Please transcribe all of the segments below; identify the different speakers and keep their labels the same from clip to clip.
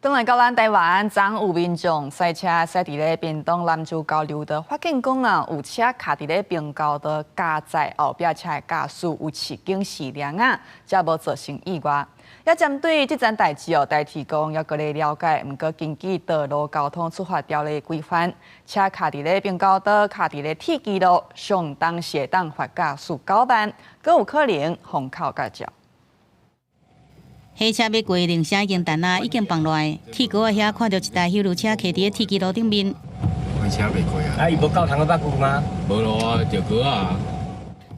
Speaker 1: 轉來到咱台灣，昨昏有民眾駛車駛佇咧屏東南州交流道，發現講啊，有車卡佇咧平交道加載後壁車的駕駛有飼警視量仔，才無造成意外。也針對這樁代誌哦，台鐵講猶閣咧了解，毋過根據道路交通處罰條例規範，車卡佇咧平交道、卡佇咧鐵支路，相當時會當罰駕駛9萬，閣有可能予扣駕照。
Speaker 2: 火車欲過鈴聲已經彈啊，已經放落來。鐵橋仔遐看著一台休旅車卡佇咧鐵支路頂面。
Speaker 3: 火車袂過啊！
Speaker 4: 啊，伊無夠通去捌舊嗎？
Speaker 3: 無路啊，著橋仔。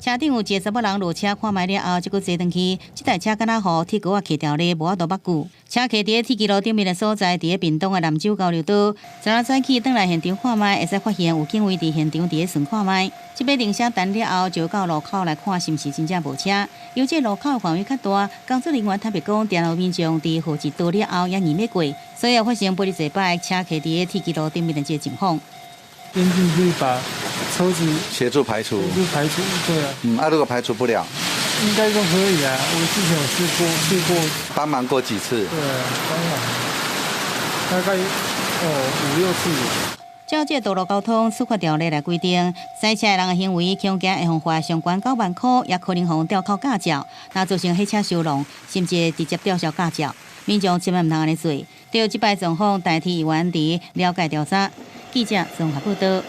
Speaker 2: 車頂有一个查某人落車看覓了後，才閣坐轉去。這台車敢若予鐵橋仔卡牢咧，無法度捌舊。車卡佇咧鐵支路頂面的所在，佇咧屏東的南州交流道。昨昏早起轉來現場看覓，會使發現有警衛佇現場佇咧巡看覓。這擺鈴聲彈了後，就到路口來看是毋是真正無車。由這路口的範圍較大，工作人員坦白講，定有民眾佇雨一落了後也硬欲過，所以發生不哩濟擺車卡佇咧鐵支路頂面的這個情況。
Speaker 5: 先進去把車子
Speaker 6: 協助排除，
Speaker 5: 協助排除，對啊。
Speaker 6: 嗯，啊，如果排除不了，
Speaker 5: 應該都可以啊。我之前有試過，試過
Speaker 6: 幫忙過幾次。
Speaker 5: 對啊，幫忙，大概哦五六次。
Speaker 2: 照這道路交通處罰條例來規定，駛車的人的行為恐驚會予罰上懸9萬箍，也可能予吊扣駕照，若造成火車收容，甚至會直接吊銷駕照。民眾千萬毋通按呢做。對這擺狀況，台鐵議員佇了解調查。記者綜合報道。